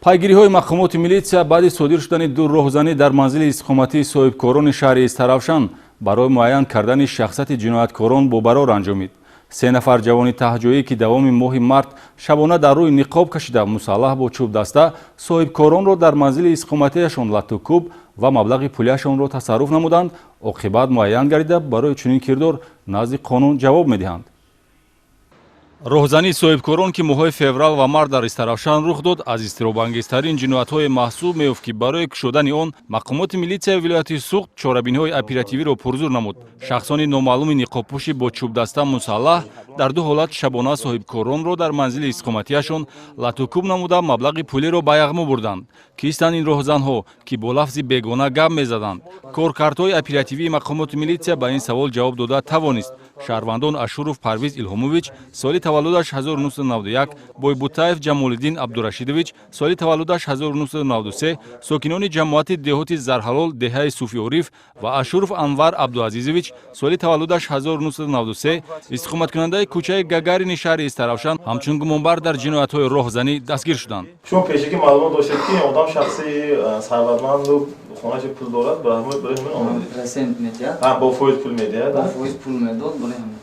Пайгириҳои мақомоти милитсия баъди содир шудани ду роҳзанӣ дар манзили истиқоматии соҳибкорони шаҳри Истаравшан барои муайян кардани шахсияти ҷинояткорон бо барор анҷомид. Се нафар ҷавони таҳҷоӣ, ки давоми моҳи март шабона дар рӯй ниқоб кашида, мусаллаҳ бо чӯбдаста соҳибкоронро дар манзили истиқоматиашон латтукӯб ва маблағи пулиашонро тасарруф намуданд, оқибат муайян гардида, барои чунин кирдор назди қонун ҷавоб медиҳанд. Роҳзании соҳибкорон, ки моҳҳои феврал ва март дар Истаравшан рух дод, аз изтиробангезтарин ҷиноятҳое маҳсуб меёфт, ки барои кушодани он мақомоти милитсияи вилояти Суғд чорабиниҳои оперативиро пурзур намуд. Шахсони номаълуми ниқобпӯшӣ бо чӯбдаста мусаллаҳ дар ду ҳолат шабона соҳибкоронро дар манзили истиқоматиашон латукӯб намуда, маблағи пулиро ба яғмо бурданд. Кистанд ин роҳзанҳо, ки бо лафзи бегона гап мезаданд? Коркардҳои оперативии мақомоти милитсия ба ин савол ҷавоб дода тавонист. Шаҳрвандон Ашуров Парвиз Илҳомович, соли таваллудаш 1991, Бойбутаев Ҷамолиддин Абдурашидович, соли таваллудаш 1993, сокинони ҷамоати деҳоти Зарҳалол, деҳаи Суфиориф, ва Ашуров Анвар Абдуазизович, соли таваллудаш 1993, истиқоматкунандаи кӯчаи Гагарини шаҳри Истаравшан, ҳамчун гумонбар дар ҷиноятҳои роҳзанӣ дастгир шуданд. Шумо пешакӣ маълумот доштед, ки одам шахси сарватманду хонааш пул дорад, барои ҳамин омадед? Процент медиҳад. Бо фоиз пул медиҳад? Бо фоиз пул медод, барои ҳамин.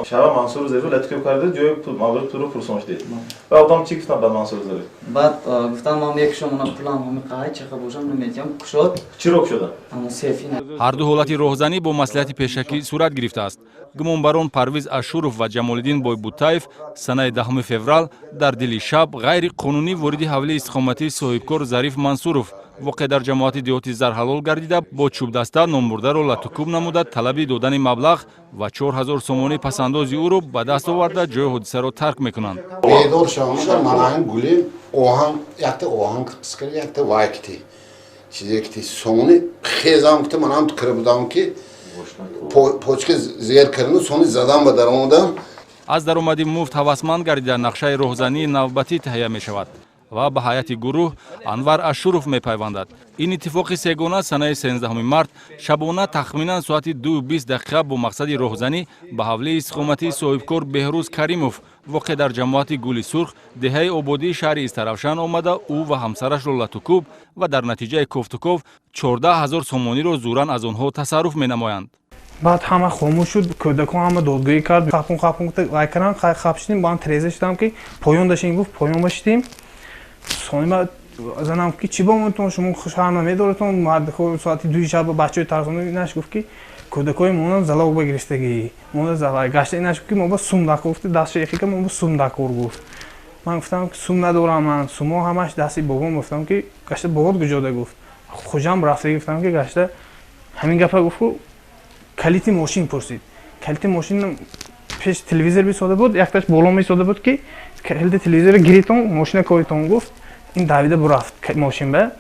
Шаба Мансур Зариф латукӯб карда, ҷои маблағи пулро пурсон шудед. Ва одам чӣ гуфтанд ба Мансур Зариф? Баъд гуфтам, ман мекушам она пулам, ҳами қаҳай чақа бошам, наметиҳам. Кушод. Чиро кушода? Сейф ина. Ҳар ду ҳолати роҳзанӣ бо маслиҳати пешакӣ сурат гирифтааст. Гумонбарон Парвиз Ашуров ва Ҷамолиддин Бойбутаев санаи 10 феврал дар дили шаб ғайриқонунӣ вориди ҳавлии истиқоматии соҳибкор Зариф Мансуров, воқеъ дар ҷамоати деҳоти Зарҳалол, гардида, бо чӯбдаста номбурдаро латукӯб намуда, талаби додани маблағ ва 4000 сомонӣ пасандози ӯро ба даст оварда, ҷои ҳодисаро тарк мекунанд. Бедор шавам, манаҳин гулем оҳан, якта оҳан қискар, якта вай кити, чизе кити. Сони хезам кити, манам кира будам, ки почка зер кардану сони задам ба даромадам. Аз даромади муфт ҳавасманд гардида, нақшаи роҳзании навбатӣ таҳия мешавад ва ба ҳайати гурӯҳ Анвар Ашуров мепайвандад. Ин иттифоқи сегона санаи 13 март шабона тахминан соати 2:20 дақиқа бо мақсади роҳзанӣ ба ҳавлии истиқоматии соҳибкор Беҳрӯз Каримов, воқеъ дар ҷамоати Гули Сурх, деҳаи Ободии шаҳри Истаравшан омада, ӯ ва ҳамсарашро латукӯб ва дар натиҷаи кофтуков 14 000 сомониро зӯран аз онҳо тасарруф менамоянд. Баъд ҳама хомӯш шуд, кӯдакон ҳама додгӯӣ кард, хапун хапун вай кардан. Хап шудем, баъд треза шудам, ки поён дашем, гуфт, поён башидем. Сони баъд занам ки чӣ ба монтон, шумо шаҳр намедоратон, соати 2-и шаб бачаҳои тарсон. Инаш гуфт, ки кӯдакҳои монан залог багирифтагӣ монда гашта. Инаш гуфт, ки мо ба сум дакор, гуфт, дастшо яхика, мо ба сум дакор, гуфт. Ман гуфтам, ки сум надорам ман, сумо ҳамаш дасти бобом. Гуфтам, ки гашта бобот куҷода? Гуфт, Хуҷам рафтагӣ. Гуфтам, ки гашта ҳамин гапа гуфту калити мошин пурсид. Калити мошин пеш телевизор бисода буд, якташ боло мисода буд, ки калити телевизора гиритон, мошина коитон, гуфт. Ин давида бурафт мошин ба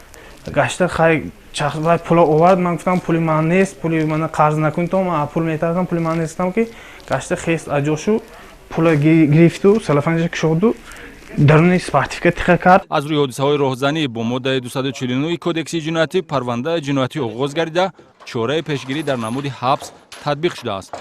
гашта. Хай, вай пула овард. Ман гуфтам, пули ман нест, пули мана қарз накунтон, ман пул метарсам, пули ман нест. Гуфтам, ки гашта хест аҷошу пула гирифту салафанҷа кушоду даруни спортивка тиқа кард. Аз рӯи ҳодисаҳои роҳзанӣ бо моддаи 249 Кодекси ҷиноятӣ парвандаи ҷиноятӣ оғоз гардида, чораи пешгирӣ дар намуди ҳабс татбиқ шудааст.